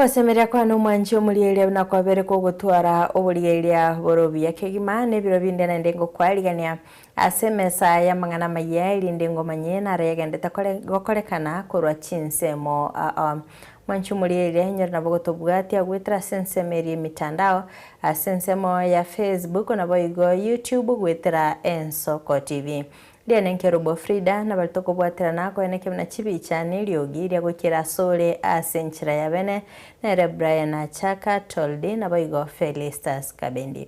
Ogosemeria kwane omwanchi omorieria buna kwabere kogotwara oborieria bore obuya kegima, na ebiro binde naende ngokwarigania ase emesa y'amang'ana amayia, erinde ngomanye naro yagendete kore gokorekana korwa chinsemo aa. Mwanchi omorieria, inyore nabo gotobwatia goetera ase ensemo eria emitandao, ase ensemo ya Facebook naboigo YouTube goetera Ensoko TV. Riane Nkerubo Frida, nabari tokobwaterana koeneke buna chibicha na eriogi ria goikera asore ase enchera ya bene, nere Brian Achaka Toldi naboigo Felistus Kabendi.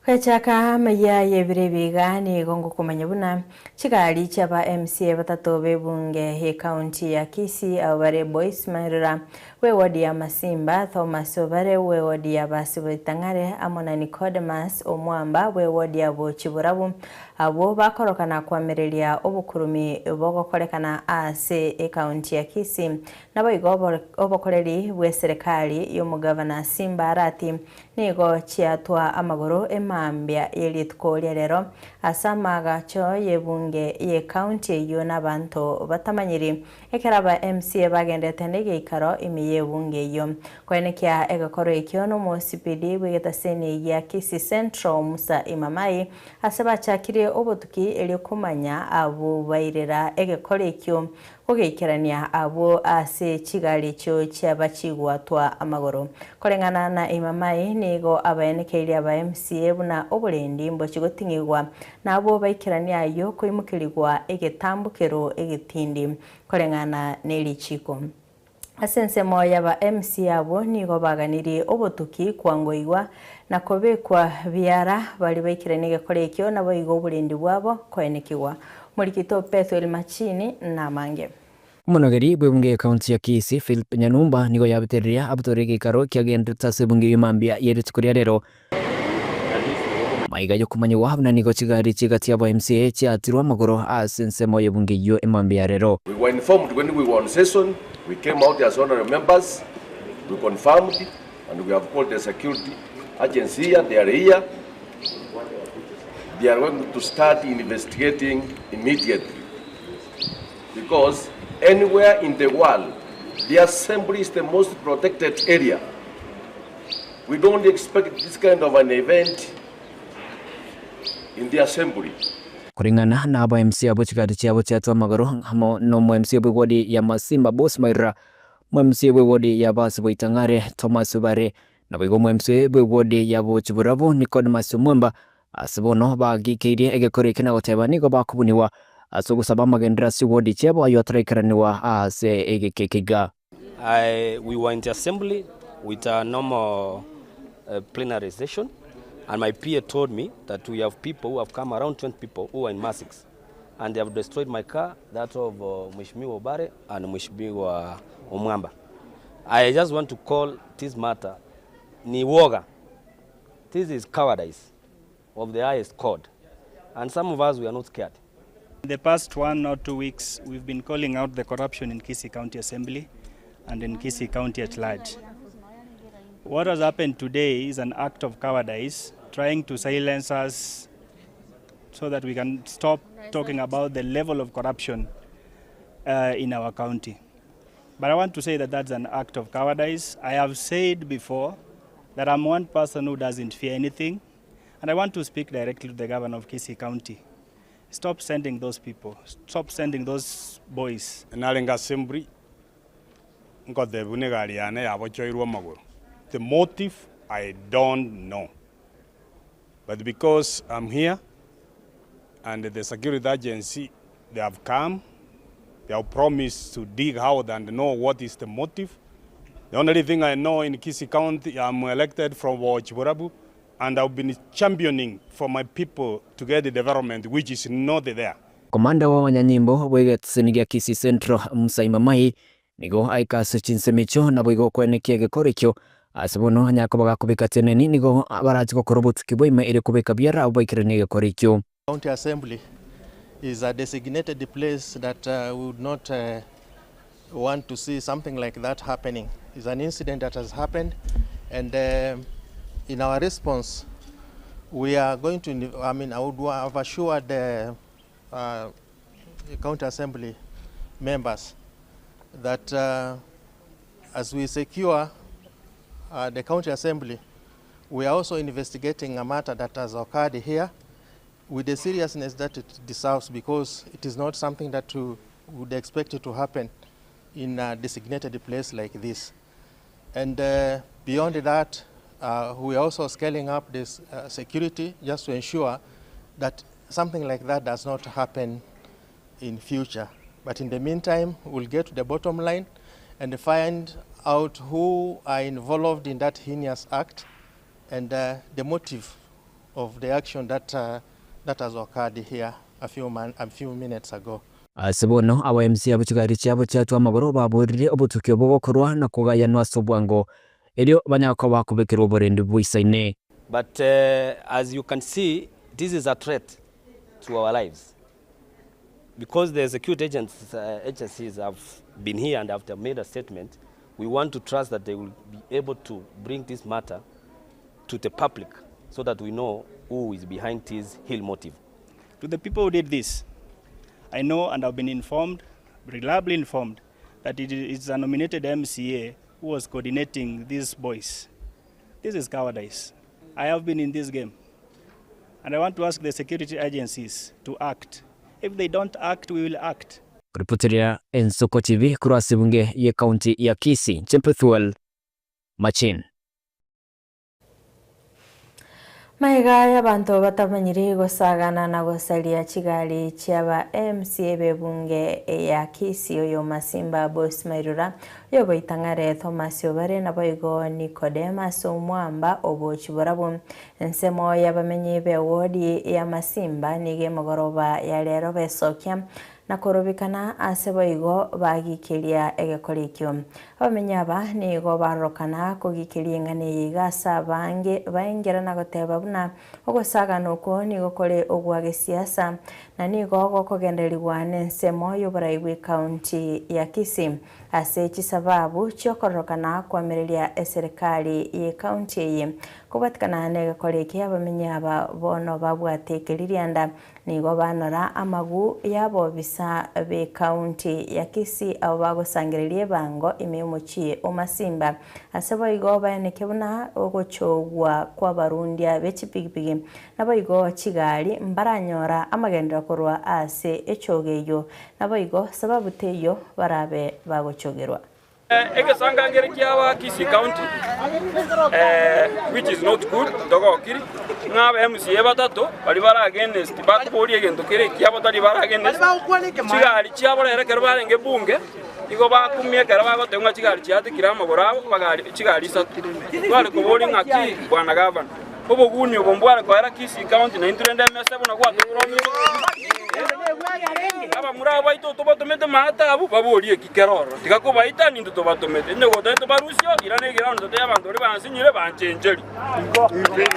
Gachaka amayia y'ebiro ebi iga nigo ngokomanya buna chigari chiaba MCA batato b'ebunge y'ecounty ya Kisii abwo bare Boyce Mairura bw'eward ya Masimba, Thomas Obare bw'eward ya Basiboitang'are amo na Nicodemus Omwamba bw'eward ya Bochiburabu abwo bakorokana koamereria obokurumi bogokorekana ase ecounty ya Kisii Naboigo obokoreri bw'eserekari y'omogavana Simba Arati nigo chiatwa amagoro emambia ye rituko ria rero ase amaagacho y'ebunge y'ecounty eyio n'abanto batamanyiri ekero aba MCA bagendete negeikaro ime y'ebunge eyio. Koenekia egekoro ekio nomosipidi bw'egetaseni gia Kisii Central Musa Imamai ase bachakire obotuki erio komanya abwo bairera egekoro ekio Kogeikerania abwo ase chigari echio chiaba chigwatwa amagoro. Koreng'ana na Imamai, nigo abaenekeirie aba MCA buna oborendi mbochi goting'igwa, na abwo baikeranie ayio koimokerigwa egetambokero egetindi koreng'ana nerichiko. Ase ensemo y'aba MCA abwo nigo baganirie obotuki kwangoigwa na kobekwa biara baria baikeranie egekora ekio naboigo oborendi bwabo koenekigwa. Omorikito Bethuel Machini namange. Omonogeri bw'ebunge y'ecounty ya Kisii, Philip Nyanumba nigo yabetereria abotore egeikaro kiagenderete ase ebunge eyio mambia ye rituko ria rero. Maiga y'okomanyigwa buna nigo chigari chi'egati y'aba MCA chiatirwe amagoro ase ensemo y'ebunge eyio emambia ya rero. We were informed when we were on session, we came out as honorary members, we confirmed and we have called the security agency here, they are here, they are going to start investigating immediately because anywhere in the world the assembly is the most protected area. We don't expect this kind of an event in the assembly. Koreng'ana na aba MC abwo chigari chiabo chiatwa amagoro amo nomo MC bw'ewodi ya Masimba Boss Mairura, Omo MC bw'ewodi ya Basi Boitang'are Thomas Obare, naboigo omo MC bw'ewodi ya Bochiburabu Nicodemus Omwemba ase bono bagikeirie egekoro eke na goteba nigo bakobunigwa ase ogosaba amagenderero ase ewodi chiabo ayio ataraikeranigwa ase egeka eke iga. I, we were in the assembly with a normal uh, plenary session and my PA told me that we have people who have come around 20 people who are in masks and they have destroyed my car, that of uh, Mheshimiwa Obare and Mheshimiwa Omwamba. I just want to call this matter ni woga. This is cowardice of the highest code and some of us we are not scared. In the past 1 or 2 weeks, we've been calling out the corruption in Kisii County Assembly and in Kisii County at large. What has happened today is an act of cowardice, trying to silence us so that we can stop talking about the level of corruption in our county. But I want to say that that's an act of cowardice. I have said before that I'm one person who doesn't fear anything, and I want to speak directly to the governor of Kisii County. Stop sending those people. Stop sending those boys. Narenge assembly nkotebiwa negari yane yabochoirwe amagoro. The motive I don't know but because I'm here and the security agency they have come they have promised to dig out and know what is the motive. The only thing I know in Kisii County I'm elected from Borabu and I've been championing for my people to get the development which is not there. Komanda bw'abanyanyimbo bw'egetaseni gia Kisii Central, Musa Imamai, nigo aika ase chinsemo echio naboigo okwenekia egekoro ekio ase bono anyare koba gakobeka teneni nigo barache gokora obotuki bwa ime erio kobeka biara abwo baikeranie egekoro ekio. County Assembly is a designated place that we would not want to see something like that happening. It's an incident that has happened. And in our response, we are going to, I mean, I would have assured the County Assembly members that as we secure the County Assembly, we are also investigating a matter that has occurred here with the seriousness that it deserves, because it is not something that you would expect it to happen in a designated place like this. And beyond that, we are also scaling up this security just to ensure that something like that does not happen in future. But in the meantime, we'll get to the bottom line and find out who are involved in that heinous act and the motive of the action that that has occurred here a few minutes ago. Ase bono aba MC abo chigari chiabo chiatwa amagoro baborire obotuki obo bokorwa na kogayanwa ase obwango erio banyare koba bakobekerwa oborendi bwaisaine. But as you can see, this is a threat to our lives. Because the security agencies have been here and have made a statement, we want to trust that they will be able to bring this matter to the public so that we know who is behind this ill motive. To the people who did this, I know and have been informed, reliably informed, that it is a nominated MCA who was coordinating these boys. This is cowardice. I have been in this game. And I want to ask the security agencies to act. If they don't act, we will act. Kuripoteria Ensoko TV korwa ase ebunge ye county ya Kisii, Chempethuel Machin. Magega y'abanto batamanyiri gosagana na gosaria chigari chiaba MCA b'ebunge ya Kisii oyo Masimba Boss Mairura oyo boitang'are Thomas Obare naboigo Nicodemus Omwamba obochi borabwo ensemo y'abamenyi b'ewodi ya Masimba nigo emogoroba ya rero besokia na korobekana ase boigo bagikeria egekora ekio. Abamenyi aba nigo barorokana kogikeria eng'ana eye iga ase abange baengera na goteba buna ogosagana okwo nigo kore ogwa gesiasa na nigo gokogendererigwa na ensemo y'oborai bwa ekaunti ya Kisii ase chisababu chiokororokana koamereria eserikali ya ekaunti eye. Kobwatikana na egekora eke abamenyi aba bono babwate ekeririanda nigo banora amagu y'abobisa b'ekaunti ya Kisii abo bagosangereria ebango ime y'omochie o Masimba ase boigo baeneke buna ogochogwa kwa abarundia b'echipigipigi naboigo chigari mbaranyora amagendero korwa ase echogo eywo naboigo sababu teiyo barabe bagochogerwa. Egesangangere kiaba Kisii County, which is not good, ntogokiri ng'a aba MCA batato bari bare against bakoboria egento kere ekiabo tari bare against chigari chiabo rero ekero barenge bunge igo bakumia ekero bagoteba ng'a chigari chiatekire amagoro abo bagari chigari isato tware koboria ng'aki bwana gavana oboguni obo mbware koera Kisii County na intwe rende emesa buna gwatokoromire abamura abo baito tobatomete maata abwo baborie eki kero ororo tiga kobaita nintwe tobatomete onye gotagete tobarusio irana eground totebe abanto baria bansinyire banchencheri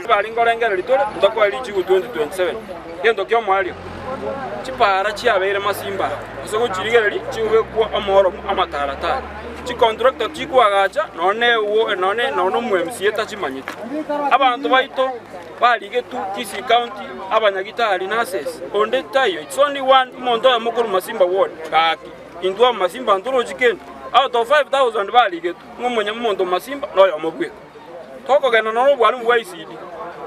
bari nkorengereria tore ntokoe richigu 2027 gento kia omoerio chipara chiabeire masimba ase gochirigereria chigobekwa omoromo amataratara chicontractor chikwagacha nonye nonye nonye omo MCA tachimanyete abanto baito barigetwe Kisii County abanyagitari nurses onde taiyo it's only one omonto oyomo korwa Masimba ward gaki intwe aba Masimba ntorochi kende out of 5000 barigetwe ng'a omonya omonto Masimba noyomo bweka tokogenda nonye obwarimu bwa ECD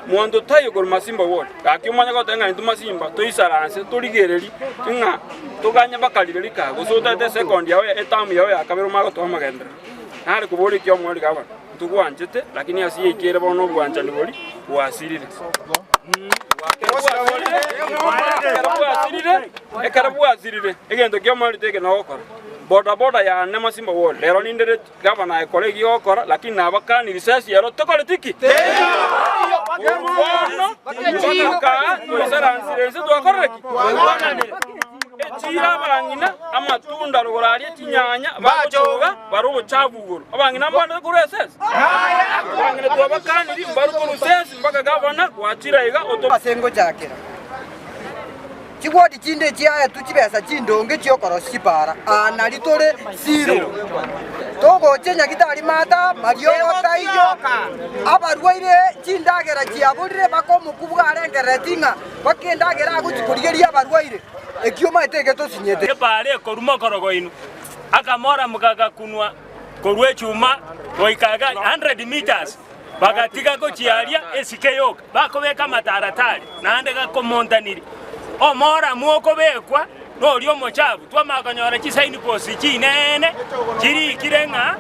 monto taiyo korwa Masimba ward gaki omanye goteba ng'a intwe Masimba toisaranse torigererie ng'a toganye bakarire rika gose otagete esekondi yao etamu yao ya kabere omanye gotoa amagenderero nare koboria ekia omweri gavana ntogwanchete lakini ase yaikere bono obwanchani bori bwasirire. Ekero bwasirire, ekero bwasirire, egento kia omorito eke nogokora. Boda boda yane Masimba ward, rero nindereti gavana ekore eki ogokora, lakini nabakani risasi ero tokoreti ki? Bono mpaka toisaransire inse twakorire ki? Echira abang'ina amatunda rogoro aria chinyanya bagochoga bare obochafu igoro. Abang'ina mbande korwa esese? Abang'ina twabakaniri mbare korwa esese mpaka gavana gwachira iga oto Ase ngochakera. Chiwodi chinde chiaetwe chibesa chindonge chi'okorosia chipara, aa nari tore Silo. Togochia Nyagitari mata, mariogo taiyo, abarwaire chindagera chiaborire bakomokwa bwarengerereti ng'a baka endagera agochia korigeria abarwaire, ekio omanyete egetosinyete. Epaara ekorwa mokorogo inwe, akamoramu gagakunwa korwa echuma goika iga 100 meters, Bagatiga gochiaria esike yoka, bakobeka amataratari, naende gakomontanirie. Omoramu okobekwa noria omochafu, twamanya konyora chisign-post chinene chirikire ng'a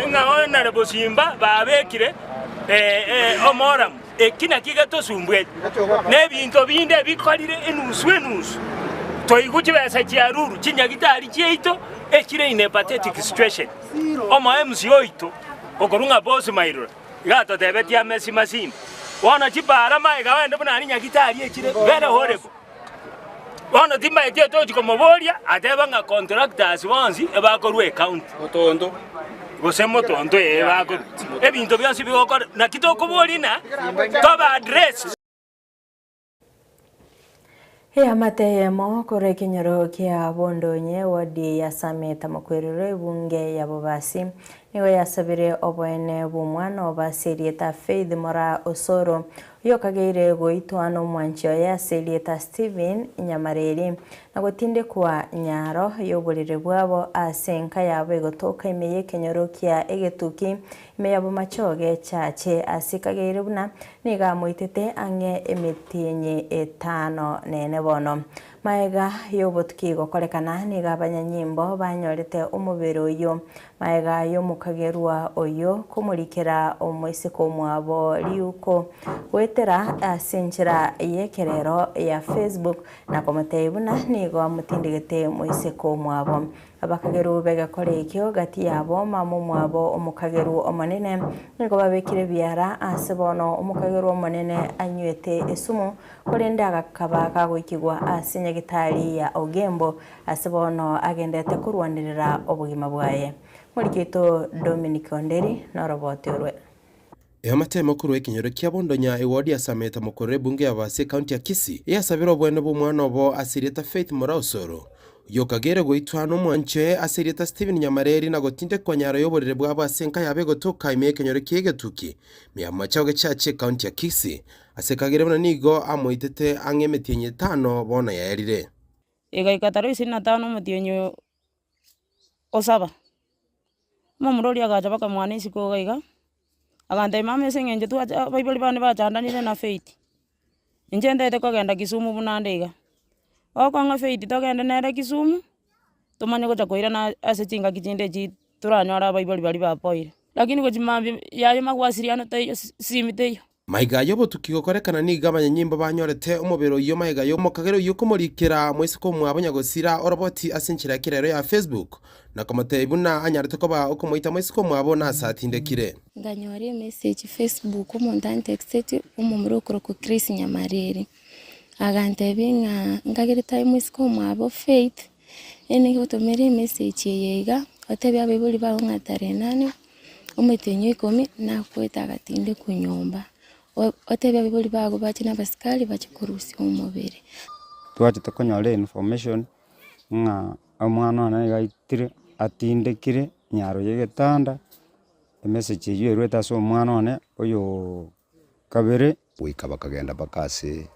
ng'a Honourable Simba babekire omoramu. Eki nakio getosumbwete, na ebinto binde bikorire enusu enusu. Toigwe chibesa chia ruru, chinyagitari chiaito echire in a pathetic situation. Omo MC oito okorwa ng'a Boss Mairura iga atotebetie amesi masimba. Bono chipara magega ogende buna aria nyagitari echire very horrible. Bono timanyeti etochi komoboria ateba ng'a contractors bonsi ebakorwa ecounty. Motonto. Gose motonto ee bakorwa. Ebinto bionsi bigokora naki tokoboria ng'a tobe address. Eamate eyemo korwa ekenyoro kia Bondonye ward ya Sameta Mokwerero ebunge ya Bobasi nigo yasabire oboene bw'omwana obo ase erieta Faith Moraa Osoro oyokageire goitwa nomwanchi oye ase erieta Stephen Nyamareri na gotindekwa nyaro y'oborere bwabo ase enka yabo egotoka ime y'ekenyoro kia Egetuki Ime ya bomachoge chache ase kageire buna nigo amoitete ang'e emetienyi etano nene bono. Magega y'obotuki gokorekana nigo abanyanyimbo banyorete omobere oyio. Magega y'omokagerwa oyio komorikera omoiseke omwabo riuko goetera ase enchera y'ekerero ya Facebook na komotebia buna nigo amotindegete moiseke omwabo. Abakagerwa b'egekora ekio gati yabo mama omwabo omokagerwa omonene, nigo babekire ebiara aase bono omokagerwa omonene anywete esumu, korende agakaba kagoikigwa ase nyagitari ya Ogembo, ase bono agendete korwanerera obogima bwaye. Moriki oito Dominic Onderi noroboti orwe. Eamate korwa ekenyoro kia Bondonya ewodi ya Sameta mokorera ebunge y'Ababasi ekaunti ya Kisii eyasabire obwene bw'omwana obo ase erieta Faith Moraa Osoro, oyio okageire goitwa nomwanchi oye ase erieta Stephen Nyamareri na gotindekwa nyaro y'oborere bwabo ase enka yabo egotoka ime y'ekenyoro kia Egetuki ime ya Machago Church ekaunti ya Kisii ase kagere buna nigo amoitete ang'e emetienyi etano bono yaerire. Egaika tarehe ishirini na tano omotienyi o saba, omomura oria agacha bakamwana isiko iga iga, agantebia mama ase eng'encho twacha abaibori bane bachandanire na Faith, inche ntagete kogenda Kisumu buna ande iga. Okong'a Faith togende nere Kisumu, tomanye gocha koirana ase chingaki chinde echi toranyore abaibori baria bapoire. Lakini gochia mambia yaye magwasiriano taiyo, simi teiyo. Magega y'obotuki gokorekana nigo abanyanyimbo banyorete omobere oyio magega y'omokagera oyio komorikera moiseke omwabo nyagosira oroboti ase enchera ya kerero ya Facebook na komotebia buna anyarete koba okomoita moiseke omwabo na ase atindekire. Nkanyora emessage Facebook omonto antexteti omomura okorokwa Chris Nyamareri, agantebia ng'a nkagerete aye moiseke omwabo Faith, ere nigotomera emessage eye iga, otebie abaibori bago ng'a tarehe nane. Omotienyi o ikomi nakwete agatindekwa nyomba, otebie abaibori bago bache na abasikari bache korusia omobere. Twachete konyora information ng'a omwana one nigo aitire atindekire nyaro ya egetanda, emessage eywo erwete ase omwana one oyooo kabere. Goika bakagenda mpaka ase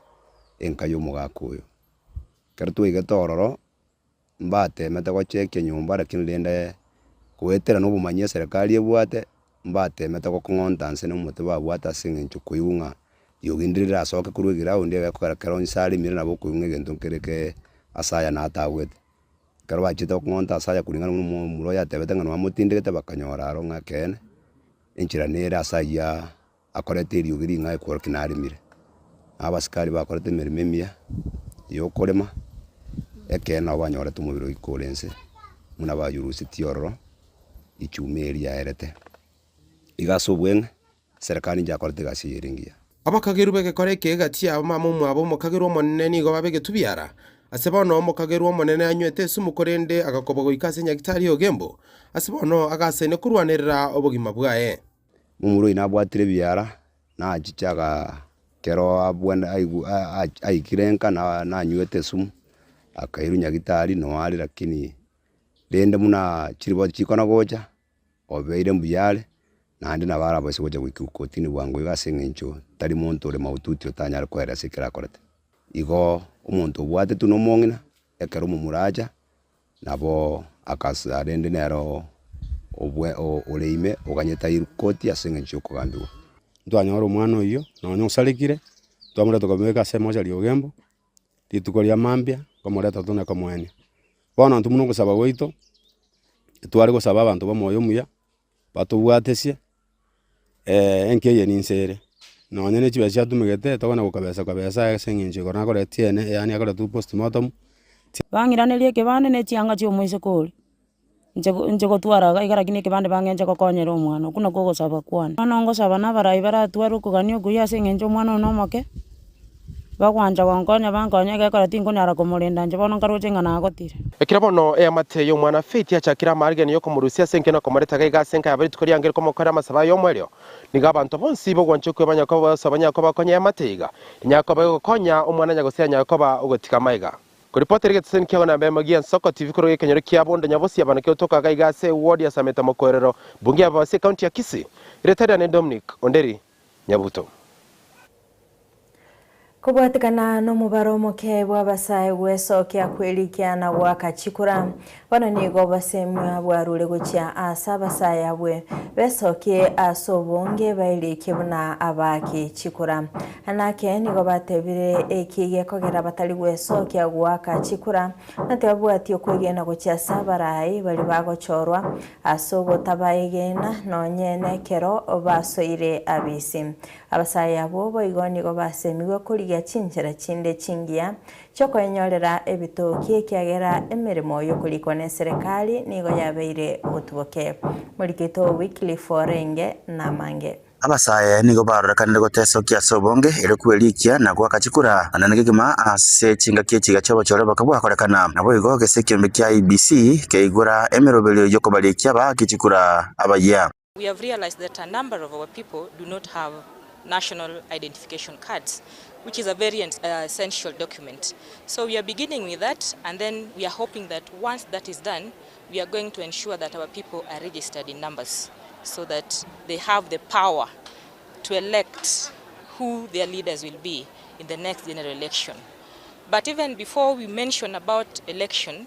enka y'omogaka oyo. Ekero twaigete ororo, mbatemete gochekia nyomba lakini rende goetera na obomanyi eserekari ebwate, mbatemete gokong'onta nse na omote babwate ase eng'encho koigwa ng'a riogi ndire rirasoke korwa eground egekogera kero inse aremire nabo okoigwa ng'a egento nkere ke ase aya natagwete. Ekero bachete gokong'onta ase aya kulingana buna omomura oyo atebete ng'a nwamotindegete bakanyora aro ng'a ekeene, enchera nere ase aywo akorete eriogi ring'ao ekworokia naremire. Na abasikari bakorete emeremo emiya ya okorema, ekeene nabo banyorete omobere oika ore nse, buna bayurusetie ororo, echuma eria yaerete. Iga ase obweng'e, eserekari inche yakorete egasi eye ere engiya. Abakagerwa b'egekora eke egati yabo mama omwabo omokagerwa omonene nigo babegetwe biara. Ase bono omokagerwa omonene anywete esumu korende agakobwa goika ase nyagitari y'ogembo. Ase bono agasaine korwanerera obogima bwaye. Momura oyio nabwatire ebiara, na achiche aga. Ekero abwene aigu aikire nka na nanywete esumu, akairwa nyagitari noo are lakini rende buna chiripoti chikona gocha, obeire mbuya are, naende nabo arabaise gocha goikigwa kotini bwango iga ase eng'encho tari monto ore mahututi otanyare koeresa ekero akorete. Igo omonto obwatetwe na omong'ina, ekero omomura acha, nabo akasa rende nero obwe ore ime oganyete airwe koti ase eng'encho ya okogambigwa. Ntwanyora omwana oyio, nonya osarekire, twamoreta tokamobeka ase emochari ya Ogembo, rituko ria mambia, nkomoreta tone komoenia. Bono intwe buna ogosaba gwaito, tware gosaba abanto ba omoyo omuya, batobwatesie, enki eye ninse ere, nonya ne chibesa chiatumegete tokona gokabesa kabesa ase eng'encho igoro nakoreti ene yaani akoretwe postmortem. Bang'iranerie ekebande na echianga chia omoiseke oria, inche inche gotwara iga iga lakini ekebande bang'enche gokonyera omwana, okwo nakwo ogosaba kwane. Bono ngosaba na abarai baratware okogania okuya ase eng'encho omwana oyo na omoke, bagwancha gonkonya bankonye egekora tinkonyara komorenda inche bono nkaroche ng'a nagotire. Ekero bono eamate y'omwana Faith yachakire amaariganio y'okomorusia ase enka na komoreta gaiga ase enka yabo rituko riange rikomokorera amasabo aye omoerio, nigo abanto bonsi b'ogwancha okwe banyare koba bosa banyare koba konya eamate iga, enyare koba egokonya omwana nyagose anyare koba ogotiga amaiga. Koripotera egeteseni kiago na mbemo gia Nsoko TV korwa ekenyoro kia Bondo Nyabosi abana kegotoka gaiga ase eward ya Sameta Mokoerero, bunge ya Babasi ecounty ya Kisii. Erieta riane Dominic Onderi Nyabuto. Kobwatekana nomobaro omoke bw'abasae gwesokia kwerikia na goaka chikura, bono nigo obosemia bwarure gochia ase abasae abwe besokie ase obonge baerikie buna abaaki chikura. Nake nigo batebire eki gekogera batari gwesokia goaka chikura na tibabwati okwegena gochia ase abarai baria bagochorwa ase ogotabaegena nonye nekero basoire abisi. Abasae abwo boigo nigo basemigwe korigia chinchera chinde chingiya chi'okoenyorera ebitoki, ekiagera emeremo y'okorikwa neserekari nigo yabeire obotuboke. Morikito Wycliffe orenge namange. Abasae nigo barorekanire gotesokia ase obonge erio kwerikia na goaka chikura naende kegima ase chingaki echiga chi'obochore boka bwakorekana. Naboigo gese ekiombe kia IEBC keigora emeroberio y'okobarikia abaaki chikura abayia. We have realized that a number of our people do not have national identification cards, which is a very essential document. So we are beginning with that, and then we are hoping that once that is done, we are going to ensure that our people are registered in numbers so that they have the power to elect who their leaders will be in the next general election. But even before we mention about election,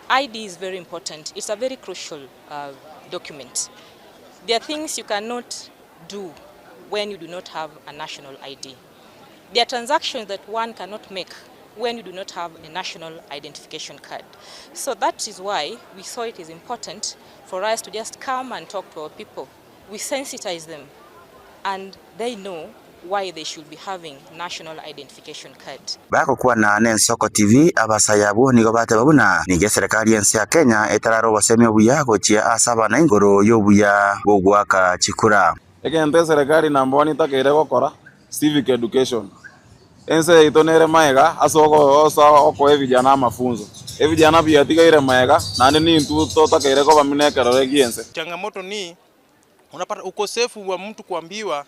ID is very important. It's a very crucial uh, document. There are things you cannot do when you do not have a national ID. There are transactions that one cannot make when you do not have a national identification card. So that is why we saw it is important for us to just come and talk to our people. We sensitize them and they know why they should be having national identification card. Bagokwana n'Ensoko TV, abasae abwo nigo bateba buna nigo eserekari y'ense ya Kenya etarare obosemia obuya gochia ase abana igoro y'obuya bw'ogoaka chikura. Egento eserekari number one etakeire gokora, civic education. Ense yaito nere maega ase okoa ebijana amafunzo. Ebijana biatigaire maega naende nintwe totakeire kobamina ekerore gi'ense. Changamoto ni unapata ukosefu wa mtu kuambiwa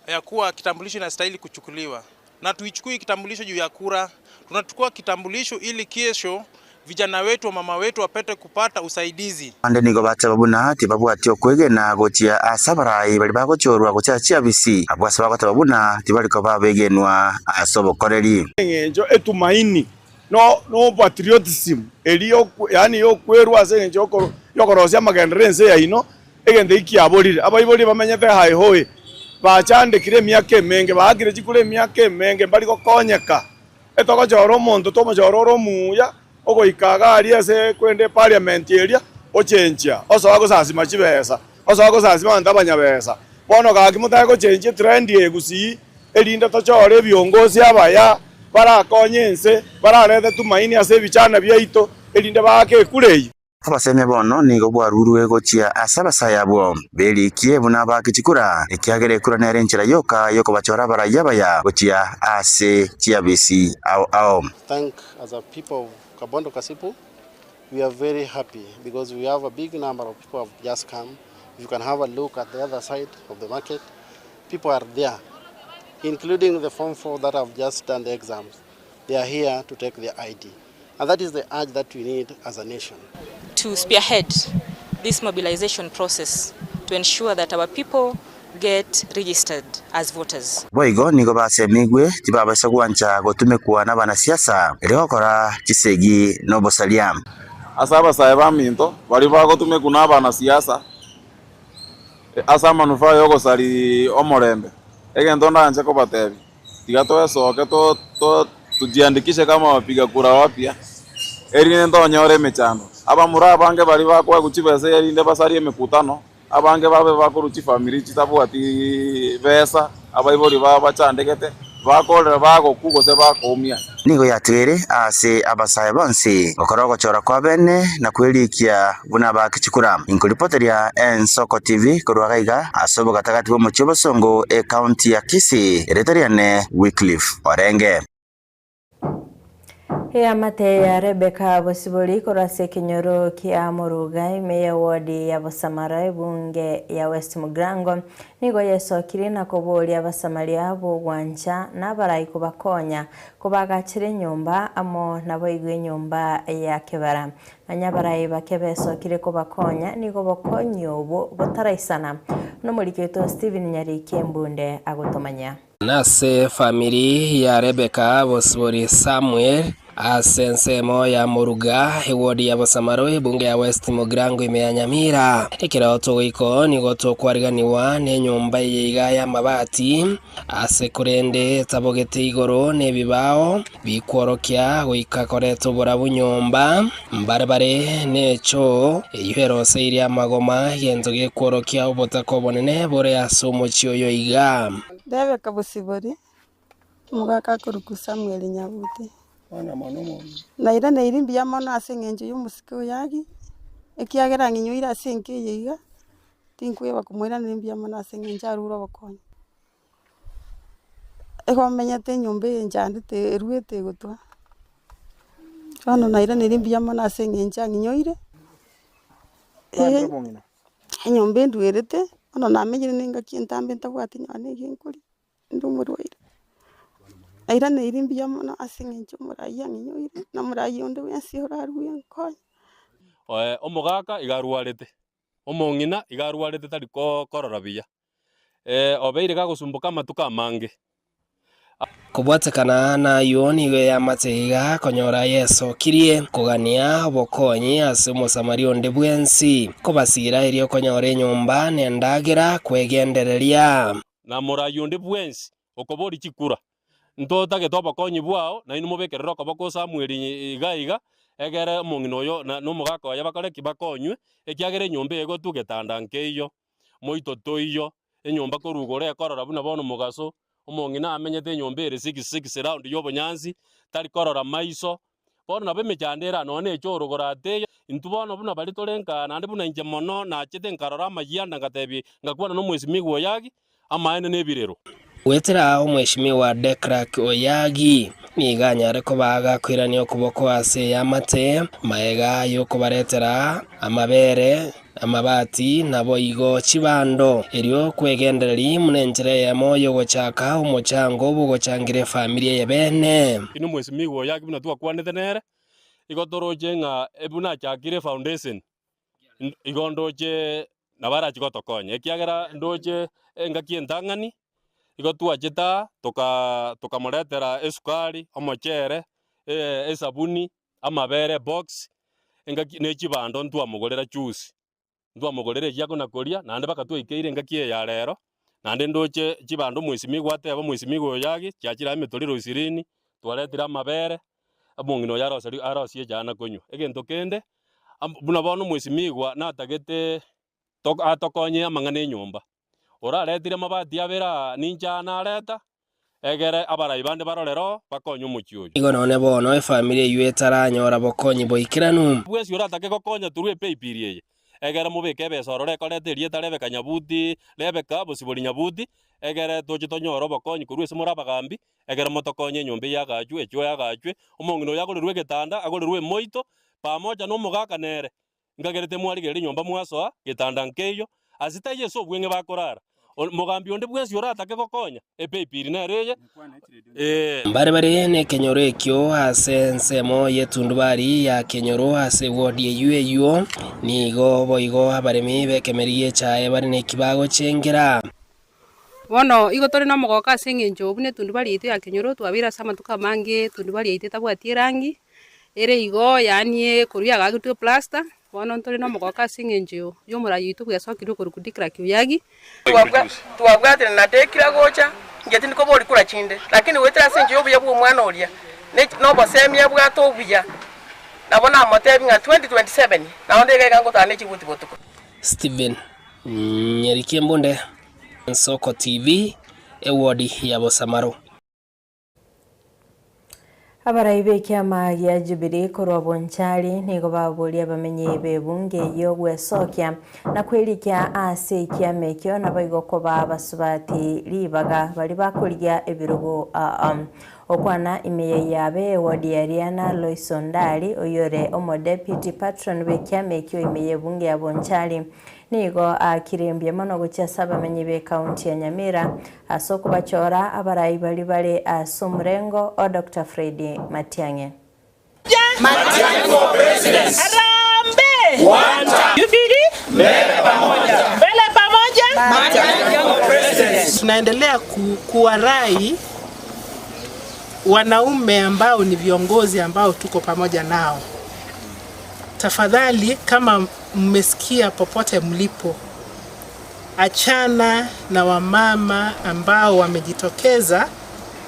ya kuwa kitambulisho inastahili kuchukuliwa, na tuichukui kitambulisho juu ya kura, tunachukua kitambulisho ili kesho vijana wetu wa mama wetu wapate kupata usaidizi. Abande nigo bateba buna tibabwati okwegena gochia ase abarai baria bagochorwa gochia chiabisi, abwo ase bagoteba buna tibari koba abegenwa ase obokoreri. Engencho etumaini no no patriotism eria yaani yokwerwa ase engencho yokorosia amagenderero ense yaino, egento eki kiaborire. Abaibori bamenyete hae hoe, bachandekire emiaka emenge, baakire chikura emiaka emenge mbari gokonyeka. Etogochora omonto tomochore ore omuya, ogoika iga aria ase kwende eparliament eria, ochenchia, osoa gosasima chibesa, osoa gosasima abanto abanyabesa. Bono gaki motake gochenchia etrend eye gusii, erinde tochore ebiongosi abaya, barakonye ense, bararete tumaini ase ebichana biaito, erinde baake ekura eyio. Obosemia bono nigo bwarurwe gochia ase abasae abwo berikie buna abaaki chikura, ekiagera ekura nere enchera yoka y'okobachora abarai abaya gochia ase chiabisi ao ao. Thank as a people of Kabondo Kasipu we are very happy because we have a big number of people have just come if you can have a look at the other side of the market people are there. including the Form 4 that have just done the exams. They are here to take their ID. And that is the urge that we need as a nation. To spearhead this mobilization process to ensure that our people get registered as voters. Boigo nigo basemigwe tibabaisa gwancha gotumekwa nabanasiasa erio gokora chisegi na obosaria. Ase abasae baminto, baria bagotumekwa nabanasiasa ase amanufaa y'ogosaria omorembe, egento ndanche kobatebia, tiga toesoke tujiandikishe kama wapiga kura wapya, erinde ntonyore emechando. Abamura abange baria bakoegwa chibesa erinde basarie emekutano, abange babe bakorwa chifamiri chitabwati besa, abaibori babo bachandegete, bakorera bagokwa gose bakoumia. Nigo yatigaire ase abasae bonsi gokora ogochora kwa bene na kwerikia buna abaaki chikura. Inkoripoteria Ensoko TV korwa iga iga ase obogatagati bw'omochie obosongo ecounty ya Kisii, erieta riane Wycliffe Orenge. Eamate ya Rebecca Bosibori korwa ase ekenyoro kia Moruga ime y'ewodi ya Bosamara ebunge ya West Mugirango nigo yesokirie na koboria Abasamaria b'ogwancha na abarai kobakonya kobagachera enyomba amo naboigo enyomba ya kebara. Nonya abarai bake besokire kobakonya nigo obokonyi obwo botaraisana. Buna omoriki oito Stephen Nyariki Embunde agotomanyia. Nase efamiri ya Rebeka bosibori Samuel, ase ensemo ya Moruga, ewodi ya Bosamaro, ebunge ya West Mugirango ime ya Nyamira. Ekero togoika oo nigo tokwariganigwa nenyomba eye iga y'amabati, ase korende etabogete igoro nebibao bikworokia goika koreta oborabu nyomba, mbare bare nechoo eyio eroseirie amagoma, egento gekworokia obotaka obonene bore ase omochie oyo iga. Rebeka bosibori, omogaka akorokwa Samuel Nyabuti. Nairaneiri mbuya mono ase eng'encho y'omosike oyo agi, ekiagera ang'inyoire ase enka eye iga, tinkweba komoiraneria mbuya mono ase eng'encho arure obokonyi. Igo menyete enyomba eye nchandete eruete egotwa, bono nairaneiri mbuya mono ase eng'encho ang'inyoire. Enyomba endwerete, bono namenyire na engaki entambe ntabwati nonya na egenkoria, inde omorwaire. Nairaneiri mbuya mono ase eng'encho omoraia ang'inyoire, na omoraia onde bwensi orarue ankonye. Omogaka iga arwarete, omong'ina iga arwarete tari korora buya, obeire gagosumboka amatuko amange. Kobwatekana nayio nigo eamate iga konyora yesokirie kogania obokonyi ase Omosamaria onde bwensi, kobasiira erio konyora enyomba na endagera kwegendereria. Na morayi onde bwensi okoboria chikura, Ntotagete obokonyi bwao, nainwe mobekerere okoboko o Samweli iga iga, egere omong'ina oyo na omogaka oye bakore ki? Bakonywe, ekiagera enyomba eye egotwa getanda nkeiyo, moito toiyo, enyomba korwa igoro ekorora buna bono omogaso, omong'ina amenyete enyomba ere six six round y'obonyansi, tari korora maiso, bono nabo emechando ere aa nonya na echoro gorate Intwe bono buna baria tore nka naende buna inche mono nachete nkarora amayianda ngatebia ngakwana na omwesimigwa Oyagi, amaene na ebirero. Goetera omweshimiwa Decrack Oyagi nigo anyare koba agakoirania okoboko ase eamate, magega y'okobaretera amabere, amabati, naboigo chibando, erio kwegendereria buna enchera eyemo y'ogochaka omochango bw'ogochangira efamiri eye bene. Inwe omwesimigwa Oyagi buna twakwanete nere, igo toroche ng'a buna achakire efoundation, Igo ndoche nabo arachie gotokonya, ekiagera ndoche engaki entang'ani, igo twachete aa toka tokamoretera esukari, omochere, esabuni, amabere ebox, engaki ne chibando ntwamogorera juzi, ntwamogorera echi akona koria, naende mpaka twaikeire engaki eye ya rero, naende ndoche chibando omwesimigwa ateba omwesimigwa oyo agi, chiachire aa emetoriro ishirini, twaretire amabere, omong'ina oyo aroseri arosie echae na konywa. Egento kende, buna bono omwesimigwa natagete tok atokonye amang'ana enyomba, oraretire amabati abere aa ninche aa nareta, egere abarai bande barorere oo, bakonye omochie oyo. Igo nonye bono efamiri eyio etaranyora bokonyi boikeranu. Bwensi oratake gokonya torue epaybill eye, egere mobeke ebesa ororo ekoreta erieta Rebeka Nyabuti, Rebeka bosibori Nyabuti, egere toche tonyore obokonyi korwa ase more abagambi, Ekero motokonye enyomba eye agachwe, echoo agachwe, omong'ina oyo agorerwe egetanda, agorerwe emoito, pamoja nomogaka nere. Nkagerete mwarigereria enyomba mwasoa, getanda nkeiyo, ase taiyo ase obweng'e bakorara. Mogambi onde bwensi oratake gokonya, epaybill nere eye, ee. Mbare bare nekenyoro ekio ase ensemo y'etundubari ya kenyoro ase ewodi eyio eyio. Nigo boigo abaremi b'ekemeri gi'echaye bare neki bagochengera. Bono igo tore nomogooko ase eng'encho buna etundubari yaito ya kenyoro twabeire ase amatuko amange etundubari yaito etabwati erangi, ere igo yaani korwa yagaaketwe eplaster, bono ntore nomogooko ase eng'encho ya omorai oito bwesokire okorokwa Dickrak Oyagi. Twabwatire na tekira gocha, inche tindi koboria kura chinde, lakini goetera ase enchera y'obuya bw'omwana oria, na obosemia abwate obuya, nabo namotebia ng'a 2027 nao nde iga iga ngotara ne chibuti botuko. Stephen Nyariki Embunde, Nsoko TV, ewodi ya Bosamaro. Abarai b'ekiama gia Jubilee korwa Bonchari nigo baboria abamenyi b'ebunge eyio gwesokia na kwerikia ase ekiama ekio naboigo koba abasubati ribaga baria bakorigia ebirogo aa. Okwana ime yabe ewodi ya Riana Lois Ondari oyore omodeputy patron bw'ekiama ekio ime y'ebunge ya Bonchari Nigo aakire mbuya mono gochia ase abamenyi b'ekaunti ya Nyamira ase okobachora abarai baria bare ase omorengo o Doctor Fred Matiang'i. Matiang'i for president. Harambee. One term. Jubilee. Mbele pamoja. Mbele pamoja. Matiang'i for president. Tunaendelea ku, kuwarai wanaume ambao ni viongozi ambao tuko pamoja nao, tafadhali kama mmesikia popote mlipo, achana na wamama ambao wamejitokeza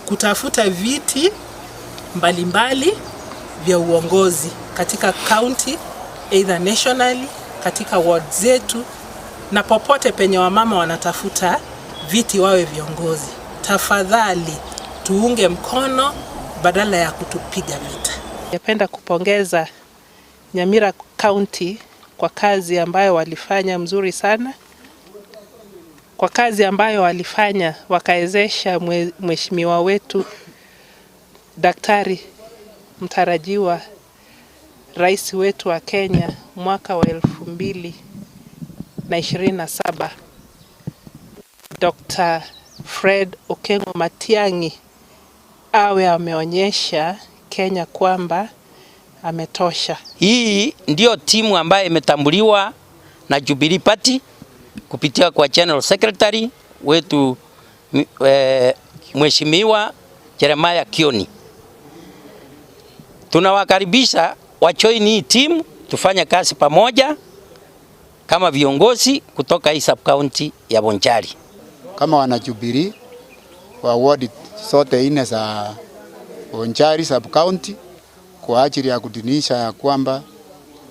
kutafuta viti mbalimbali vya uongozi katika county, either nationally, katika ward zetu na popote penye wamama wanatafuta viti wawe viongozi. Tafadhali tuunge mkono badala ya kutupiga vita. Ningependa kupongeza Nyamira County kwa kazi ambayo walifanya mzuri sana, kwa kazi ambayo walifanya wakawezesha mheshimiwa wetu daktari mtarajiwa rais wetu wa Kenya mwaka wa 2027 Dr. Fred Okengo Matiang'i awe ameonyesha Kenya kwamba ametosha. Hii ndiyo timu ambayo imetambuliwa na Jubilee Party kupitia kwa General Secretary wetu Mheshimiwa Jeremiah Kioni. Tunawakaribisha wajoin hii timu tufanye kazi pamoja kama viongozi kutoka hii sub county ya Bonchari. Kama wana Jubilee wa ward zote nne za Bonchari sub county kwa ajili ya kudunisha ya kwamba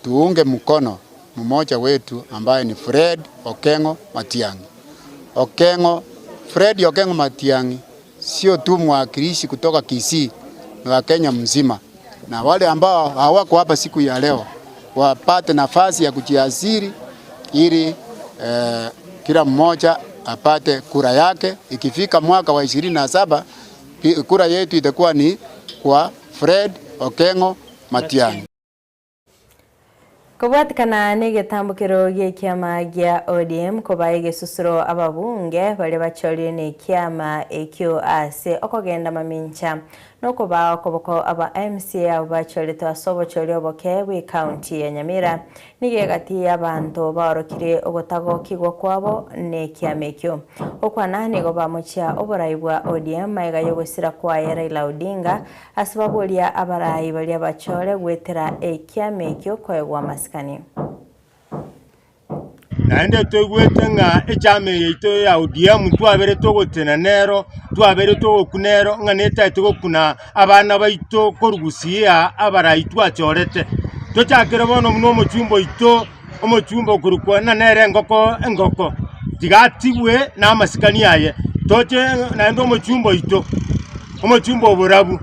tuunge mkono mmoja wetu ambaye ni Fred Okengo Matiang'i. Okengo, Fred Okengo Matiang'i sio tu mwakilishi kutoka Kisii, ni wa Kenya mzima, na wale ambao hawako hapa siku ya leo wapate nafasi ya kujiasiri ili eh, kila mmoja apate kura yake. Ikifika mwaka wa 27 kura yetu itakuwa ni kwa Fred Okengo Matiang'i. Kobwatikana negetambokero gi'ekiama gia ODM koba egesusuro ababunge baria bachorire nekiama ekio ase okogenda mamincha nokobaa okoboko aba MCA abo bachoretwe ase obochori oboke bw'ecounty ya Nyamira. Nigo egati y'abanto baorokire ogotagokigwa kwabo nekiama ekio. Okwana nigo bamochia oborai bwa ODM magega y'ogosira kwaye Raila Odinga ase baboria abarai baria bachore goetera ekiama ekio koegwa amasikani. Naende toigwete ng'a echama eye yaito ya ODM twabere togotena nero, twabere togokuna ero, ng'a netagete gokuna abana baito korwa gusii aa abarai twachorete. Tochakere bono buna omochumba oito, omochumba okorokwa ng'a nere engoko engoko, tiga atigwe na amasikani aye. Toche naende omochumba oito, omochumba oborabu,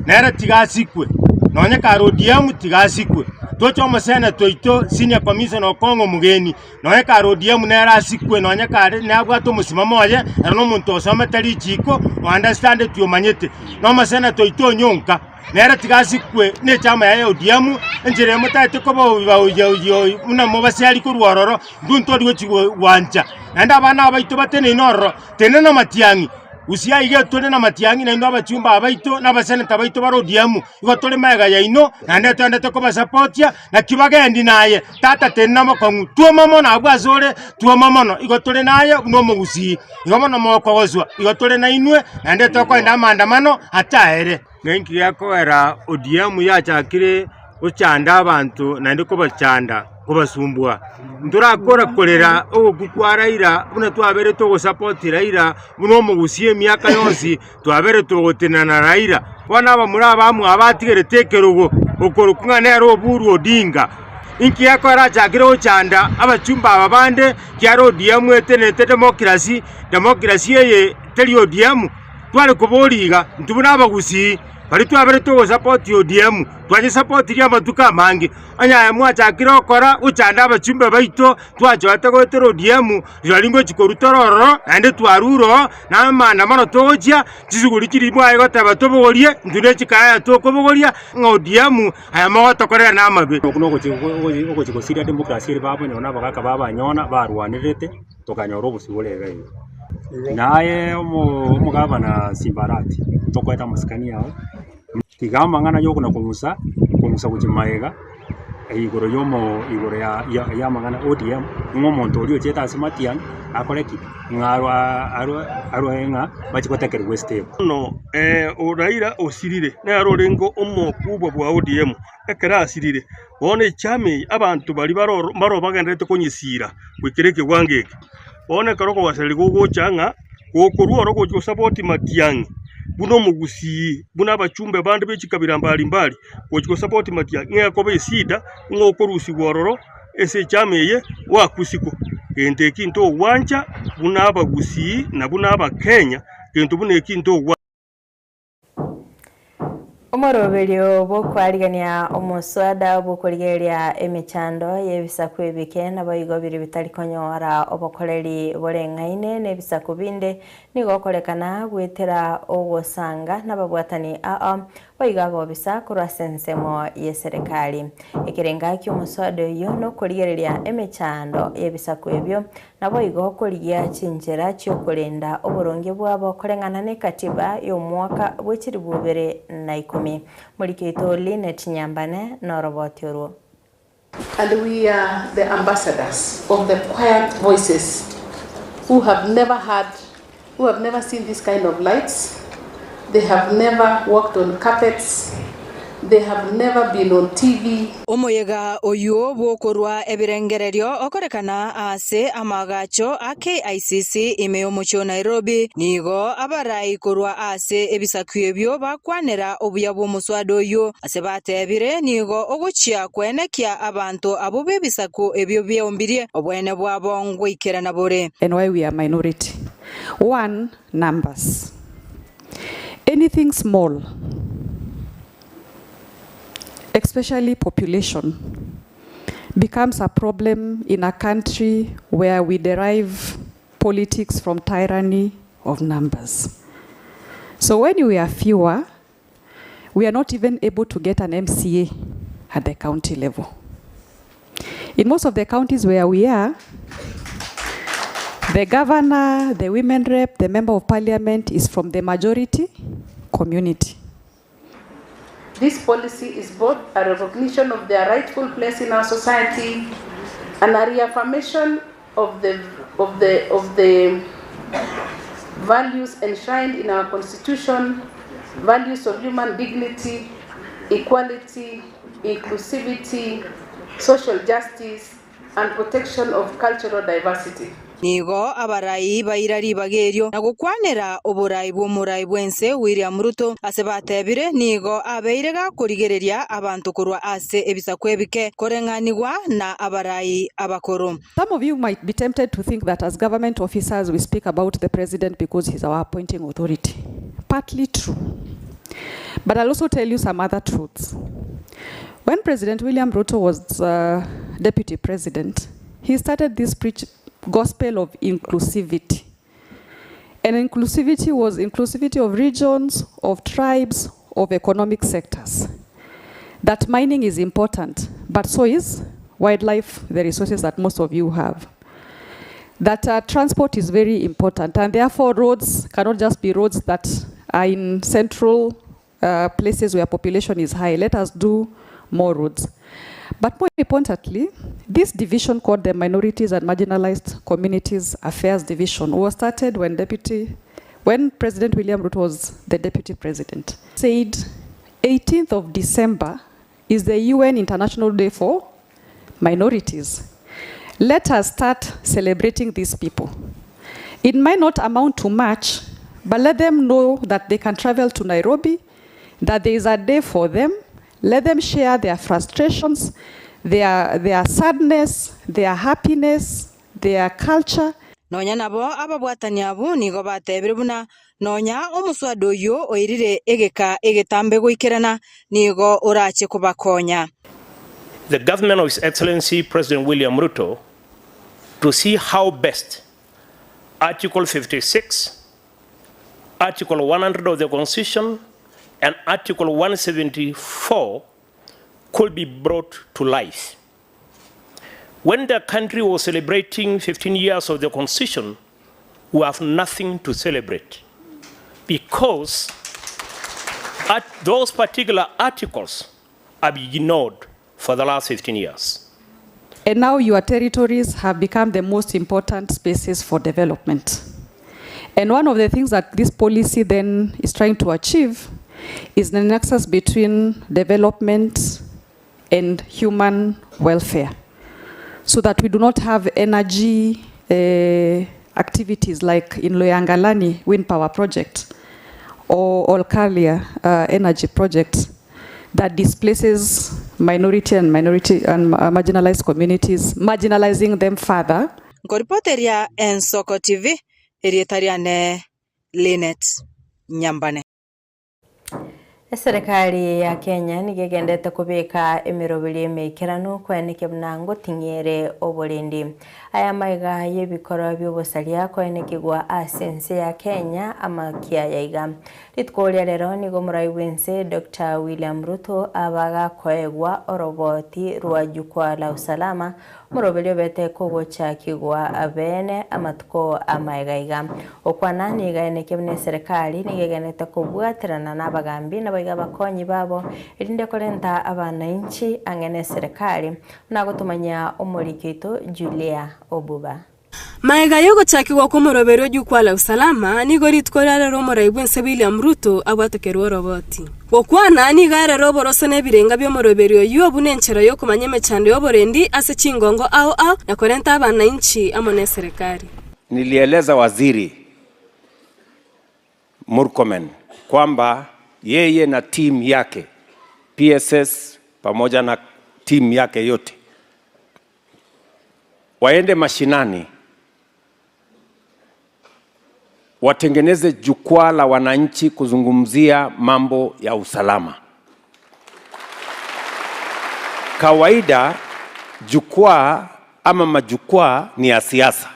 nere tiga asikwe, nonye kare ODM tiga asikwe. Toche omoseneta oito senior commissioner Okong'o Omogeni, nonye kare ODM nere asikwe, nonye kare nabwate omosimamo oye, ere nomonto osomete richiko, o understandeti omanyete. Na omoseneta oito Onyonka. Nere tiga asikwe nechama yaye ya ODM, enchera eye motaete koba oyi buna mobasiari korwa ororo, intwe ntori gochi gwancha. Naende abana abaito bateneine ororo, tenena matiang'i, gusii aiga tore na matiang'i naende abachumba aba baito na abaseneta baito bare ODM, igo tore magega yaino, naende toendete kobasapotia, naki bagendi naye, tata tenena mokong'u, twoma mono abwo asore, twoma mono, igo tore naye buna omogusii. Igo bono mokogoswa, igo tore nainwe, naende tokoenda amaandamano ataere. Ninki gekogera ODM yachakire gochanda abanto naende kobachanda, kobasumbua? Ntorakora korera ogokwa kwa Raila buna twabeire togosapoti Raila buna omogusii emiaka yonsi twabeire togotenena na Raila. Bono abamura abamwabo batigerete ekerogo okorokwa ng'a nere Oburu Odinga. Inki gekogera achakire gochanda abachumba aba bande kiagera ODM etenenete democracy, democracy eye teri ODM. Tware koboria iga, intwe buna abagusii, baria twabeire togosapoti ODM, twanyesapotirie amatuko amange, onye aye mwachakire gokora gochanda abachumbe baito, twachorete goetera ODM, rirorio ngochia korwa tore ororo, naende twarure oo, na amaandamano togochia, chisuguri chiria mwaye goteba tobogorie, intwe ne chikaya tokobogoria, ng'a ODM aya mogotokorera namabe. Okwo nogochia ogochia gosiria democracy eria babonyora na abagaka babanyona barwanerete. tokanyora obosibore iga iga. Naye omogabana Simba Arati, tokoete amasikani ao, tiga amang'ana ya okona kong'usa, kong'usa gochia magega, igoro ya omo igoro ya ya ya amang'ana ODM, ng'a omonto oria ochete ase matiang'i akore ki? Ng'a arwa arwe arwe ng'a bachie gotekerigwa estep. Bono Raila osirire, nere orenge omokubwa bwa ODM, ekero asirire, Bono echama eye abanto baria baroo bagendererete konyesiira goikera ekewango eke. Bono ekero okogosereria gogocha ng'a gokorwa oro gochia gosapoti matiang'i buna omogusii, buna abachumbe bande be chikabira mbari mbari, gochia gosapoti matiang'i ng'a ekoba esida ng'a okorusigwa ororo ase echama eye gwakusikwa. Gento eki ntogwancha buna abagusii na buna abakenya, gento buna eki ntogwancha. Omoroberio bw'okwarigania omoswada bw'okorigereria emechando y'ebisaku ebike naboigo biria bitari konyora obokoreri boreng'aine n'ebisaku binde nigo okorekana goetera ogosanga nababwatani ao boigo abobisa korwa ase ensemo y'eserekari. Ekerenga ki'omoswada oyio nokorigereria emechando y'ebisaku ebio Naboigo korigia chinchera chi'okorenda oboronge bwabo koreng'ana n'ekatiba y'omwaka bwe chilifu ibere na ikomi. Morikeito Linet Nyambane noroboti orwo. And we are the ambassadors of the quiet voices who have never had, who have never seen this kind of lights, they have never walked on carpets, they have never been on TV. Omoyega oyio bw'okorua ebirengererio okorekana ase amaagacho a KICC ime y'omochie o Nairobi, nigo abarai korwa ase ebisaku ebio bakwanera obuya bw'omoswada oyio, ase batebire nigo ogochia koenekia abanto abwo b'ebisaku ebio biaombirie oboene bwabo ngoikerana bore. And why we are minority. One, numbers. Anything small, especially population, becomes a problem in a country where we derive politics from tyranny of numbers. So when we are fewer, we are not even able to get an MCA at the county level. In most of the counties where we are, the governor, the women rep, the member of parliament is from the majority community. This policy is both a recognition of their rightful place in our society and a reaffirmation of the, of the, of the values enshrined in our constitution, values of human dignity, equality, inclusivity, social justice, and protection of cultural diversity. Nigo abarai baira ribaga erio na gokwanera oborai bw'omorai bw'ense William Ruto, ase batebire nigo abeire gakorigereria abanto korwa ase ebisaku ebike koreng'anigwa na abarai abakoro. Some of you might be tempted to think that as government officers we speak about the president because he's our appointing authority. Partly true. But I'll also tell you some other truths. When President William Ruto was uh, deputy president, he started this preach gospel of inclusivity. And inclusivity was inclusivity of regions, of tribes, of economic sectors. That mining is important, but so is wildlife, the resources that most of you have. That uh, transport is very important, and therefore roads cannot just be roads that are in central uh, places where population is high. Let us do more roads. But more importantly, this division called the Minorities and Marginalized Communities Affairs Division was started when Deputy, when President William Ruto was the deputy president. Said 18th of December is the UN International Day for Minorities. Let us start celebrating these people. It might not amount to much, but let them know that they can travel to Nairobi, that there is a day for them. Let them share their frustrations, their, their sadness, their happiness, their culture. Nonya nabo ababwatani abwo nigo batebire buna nonya omoswada oyio oirire egeka egetambe goikerana nigo orache kobakonya. The government of His Excellency President William Ruto to see how best Article 56, Article 100 of the Constitution, and Article 174 could be brought to life. When the country was celebrating 15 years of the Constitution, we have nothing to celebrate because at those particular articles have been ignored for the last 15 years. And now your territories have become the most important spaces for development. And one of the things that this policy then is trying to achieve is the nexus between development and human welfare, so that we do not have energy uh, activities like in Loyangalani wind power project or Olkaria uh, energy project that displaces minority and minority and marginalized communities, marginalizing them further. Nkoripoteria Ensoko TV, erieta riane Linet Nyambane. Eserikali ya Kenya nigo egendete kobeka emeroberi emeikeranu koeneke buna ngoting'ere oborendi. Aya maiga y'ebikoro by'obosaria koenekigwa ase ense ya Kenya amakia yaiga. Rituko ria rero nigo omorai bwa ense Dr. William Ruto abagakoegwa oroboti rwa jukwaa la usalama omoroberi obete kogochakigwa bene amatuko amaega iga. Okwana niga eneke buna eserikali nigo egenete kobwaterana na abagambi nabaiga abakonyi babo erinde korenta abananchi ang'e na eserikali buna gotomanya omoriki oito Julia Obuba. Maega y'ogochakigwa kw'omoroberio o Jukwaa la Usalama, nigo rituko riarero omorai bw'ense William Ruto abwatokerwe oroboti. Gokwana nigo arere oboroso na ebirenga bi'omoroberio oyio buna enchera y'okomanya emechando y'oborendi ase chingongo ao ao na korenta abanainchi amo neserekari. Nilieleza waziri Murkomen kwamba yeye na timu yake PSS pamoja na timu yake yote waende mashinani watengeneze jukwaa la wananchi kuzungumzia mambo ya usalama. Kawaida jukwaa ama majukwaa ni ya siasa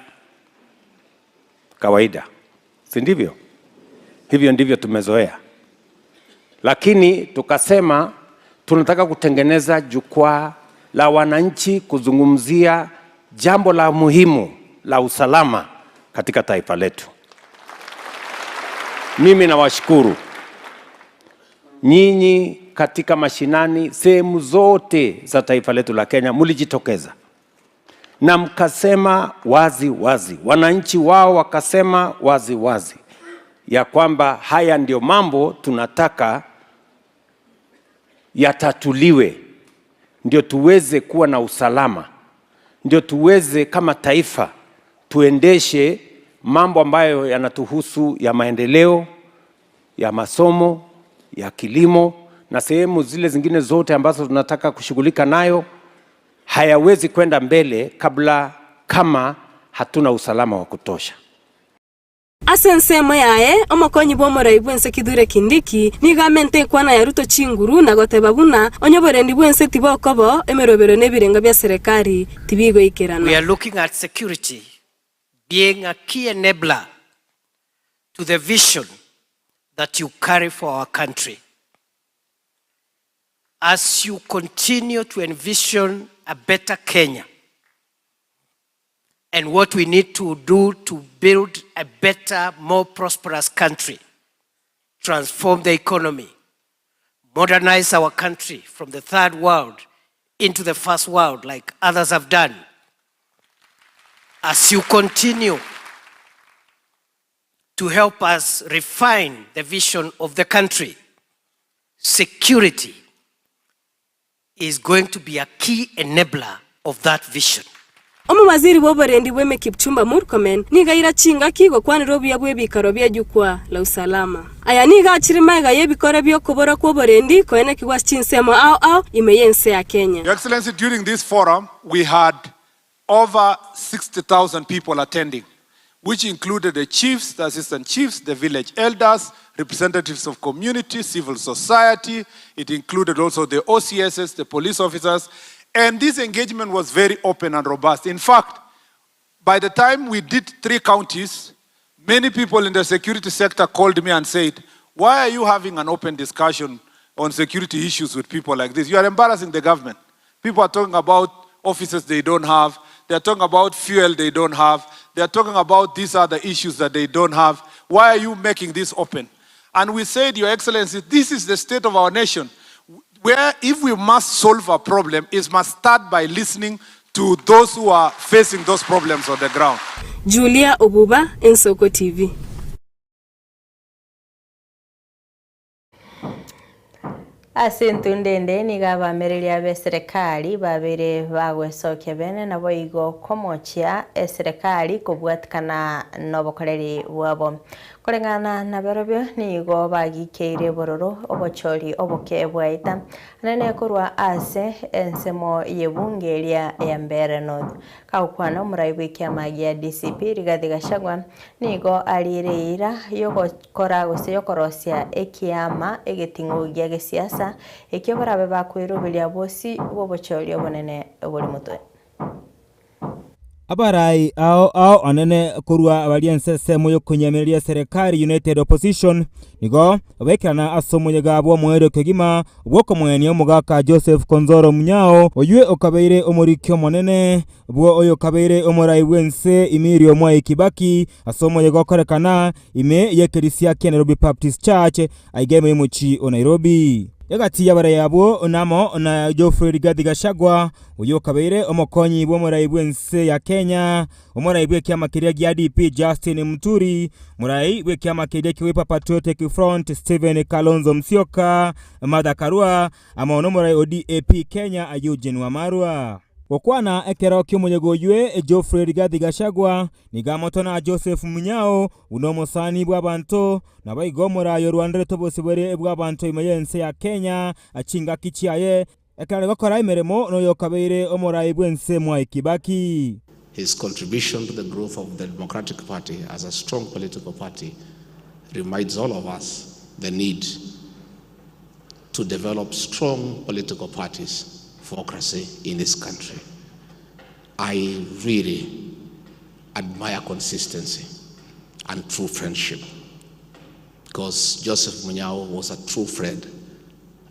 kawaida, si ndivyo? Hivyo ndivyo tumezoea, lakini tukasema tunataka kutengeneza jukwaa la wananchi kuzungumzia jambo la muhimu la usalama katika taifa letu. Mimi nawashukuru nyinyi katika mashinani, sehemu zote za taifa letu la Kenya mlijitokeza na mkasema wazi wazi, wananchi wao wakasema wazi wazi ya kwamba haya ndio mambo tunataka yatatuliwe, ndio tuweze kuwa na usalama, ndio tuweze kama taifa tuendeshe mambo ambayo yanatuhusu ya maendeleo, ya masomo, ya kilimo na sehemu zile zingine zote ambazo tunataka kushughulika nayo hayawezi kwenda mbele kabla kama hatuna usalama wa kutosha. Ase ensemo yaye, omokonyi bw'omorai bw'ense Kithure Kindiki nigo amente enkwana ya Ruto chinguru na goteba buna onye oborendi bw'ense tibokobo, emerobero na ebirengo bia serekari tibigoikerana. We are looking at security being a key enabler to the vision that you carry for our country. As you continue to envision a better Kenya and what we need to do to build a better, more prosperous country, transform the economy, modernize our country from the third world into the first world like others have done. As you continue to help us refine the vision of the country, security is going to be a key enabler of that vision. Omowaziri bw'oborendi bw'eme Kipchumba Murkomen nigo aira chingaki gokwanera obuya bw'ebikaro bia Jukwaa la Usalama. Aya nigo achire magega y'ebikore bi'okobora kw'oborendi koenekigwa ase chinsemo ao ao ime y'ense ya Kenya. Your Excellency, during this forum we had over 60,000 people attending, which included the chiefs, the assistant chiefs, the village elders, representatives of community, civil society. It included also the OCSs, the police officers. And this engagement was very open and robust. In fact, by the time we did three counties, many people in the security sector called me and said, why are you having an open discussion on security issues with people like this? You are embarrassing the government. People are talking about offices they don't have. They are talking about fuel they don't have. They are talking about these other issues that they don't have. Why are you making this open? And we said, Your Excellency, this is the state of our nation, where if we must solve a problem, it must start by listening to those who are facing those problems on the ground. Julia Obuba, Ensoko TV. Ase entunda ende nigo abamereria b'eserekari babeire bagwesokia bene naboigo komochia eserekari kobwatikana nobokoreri bwabo. Koreng'ana nabarobio nigo bagikeire bororo obochori oboke bwaita anene korwa ase ensemo y'ebunge eria ya Mbeere North. Kagokwana omorai bw'ekiama gia DCP Rigathi Gachagua nigo ariire eira y'ogokora gose y'okorosia ekiama egeting'u gia gesiasa ekio barabe bakoiroberia bosi bw'obochori obonene bore motwe. Abarai ao ao anene korwa baria ense ensemo y'okonyemereria eserekari United Opposition nigo baikerana ase omoyega bw'omoerio kegima bw'okomoenia omogaka Joseph Konzoro Munyao oywe okabeire omoriki omonene bwo oyokabeire omorai bw'ense Emilio Mwai Kibaki ase omoyega okorekana ime y'ekerisia kia Nairobi Baptist Church aiga ime y'omochie o Nairobi. Egati y'abarai abwo namo na Geoffrey Rigathi Gachagua Oyio okabeire omokonyi bw'omorai bw'ense ya Kenya, omorai bw'ekiama keria gia DP Justin Muturi, morai bw'ekiama keria ki'Wiper Patriotic Front Stephen Kalonzo Musyoka, Martha Karua, amo nomorai o DAP Kenya Eugene Wamalwa. Gokwana ekero ki'omoyega oywe, Geoffrey Rigathi Gachagua nigo amotona Joseph Munyao buna omosani bw'abanto, naboigo omorai orwanderete obosibore bw'abanto ime y'ense ya Kenya chingaki chiaye Ekero are gokora emeremo noyokabeire omorai bw'ense Mwai Kibaki. His contribution to the growth of the Democratic Party as a strong political party reminds all of us the need to develop strong political parties for democracy in this country. I really admire consistency and true friendship because Joseph Munyao was a true friend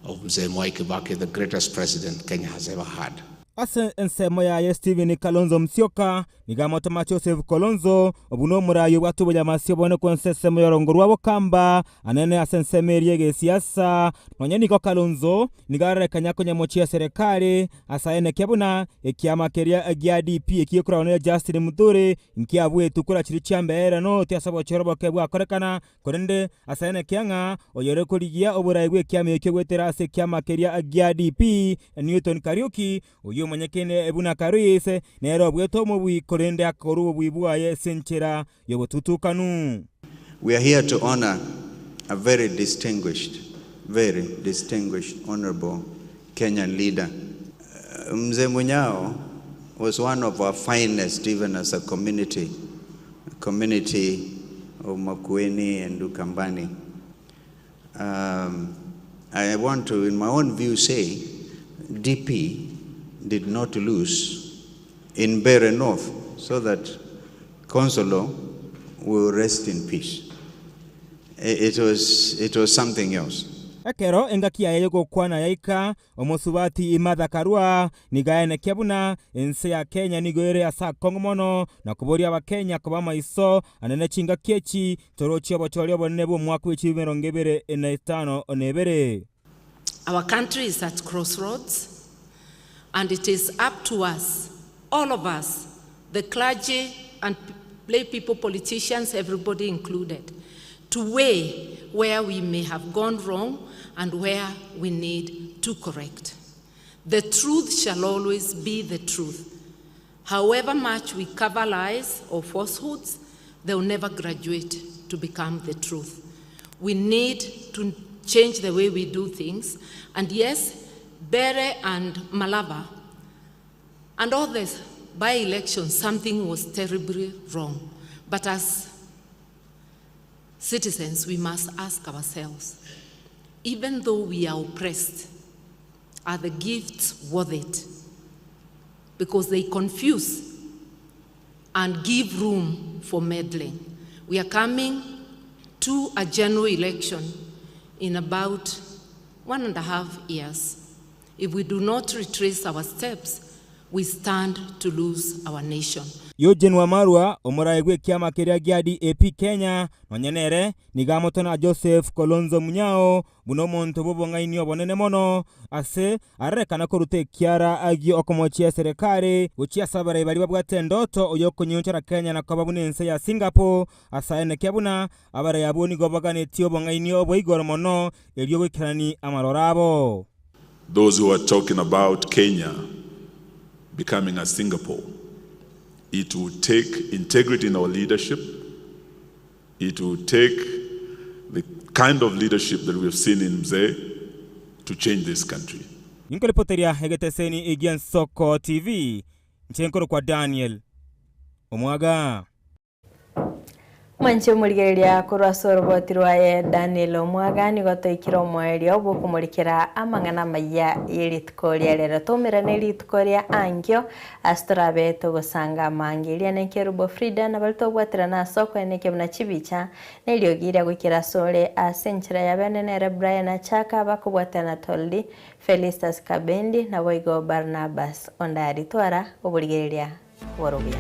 of Mzee Mwai Kibaki, the greatest president Kenya has ever had. Ase ensemo yaye Stephen Kalonzo Musyoka nigo amotoma Joseph Kolonzo, obwo nomoraai obwate obonyamasi obonene korwa ense ensemo y'orongo rwa Bokamba anene ase ensemo eria y'egesiasa. Nonya nigo Kalonzo nigo arorekanye akonyamochia eserekari ase aenekia buna ekiama keria gia DP ekio gekoragwa na Justin Muturi nkiabuetwe kora chiria chiambeere noti ase obochore oboke bwakorekana Korende asaenekia ng'a oyore korigia oborai bw'ekiama ekio goetera ase ekiama keria gia DP, Newton Kariuki, oyio omanyekaine buna Karuis, nere obuete omobui korende akorwa obobui bwaye ase enchera y'obotutukanu. We are here to honor a very distinguished, very distinguished honorable Kenyan leader. Mzee Munyao was one of our finest even as a community, a community of Makueni and Ukambani. I want to, in my own view, say DP did not lose in Mbeere North so that Consolo will rest in peace. It was something else. Ekero engaki yaye y'ogokwana yaika, omosubati Martha Karua nigo aenekia buna ense ya Kenya nigo ere ase akong'u mono na koboria abakenya koba amaiso anene chingaki echi torochie obochori obonene bw'omwaka bwe chilifu emerongo ebere na etano na ebere. Our country is at crossroads and it is up to us, all of us, the clergy and lay people, politicians, everybody included, to weigh where we may have gone wrong and where we need to correct. The truth shall always be the truth. However much we cover lies or falsehoods, they will never graduate to become the truth. We need to change the way we do things. And yes, Bere and Malava and all this by election, something was terribly wrong. But as citizens, we must ask ourselves, even though we are oppressed, are the gifts worth it? Because they confuse and give room for meddling. We are coming to a general election in about 1.5 years. If we do not retrace our steps, we stand to lose our nation. Eugene Wamalwa, omoraai bw'ekiama keria gia DAP Kenya, nonya nere nigo amotona Joseph Kalonzo Munyao buna omonto bw'obong'aini obonene mono ase arorekana koruta ekiara gi'okomochia eserekari gochia ase abarai baria babwate endoto y'okonyionchora Kenya na koba buna ense ya Singapore ase aenekia buna abarai abwo nigo baganetie obong'aini obwa igoro mono erio goikerani amaroro abo. Those who are talking about Kenya becoming a Singapore, it will take integrity in our leadership, it will take the kind of leadership that we have seen in Mzee to change this country. Ninkoripoteria egeteseni gi'Ensoko TV, inche nkorokwa Daniel Omwaga. Mwanche omorigereria korwa ase oroboti rwaye Daniel Omwaga nigo toikire omoerio bw'okomorikera amang'ana amaya y'erituko ria rero. Toumerane rituko ria ankio ase torabe togosanga amange. Eria ne Kerubo Frida na baria tobwaterana ase okoenekia buna chibicha na eriogi riria goikera asore ase enchera ya bene nere Brian Achaka bakobwatana na Toldi Felistus Kabendi naboigo Barnabas Ondari. Twara oborigereria bore obuya.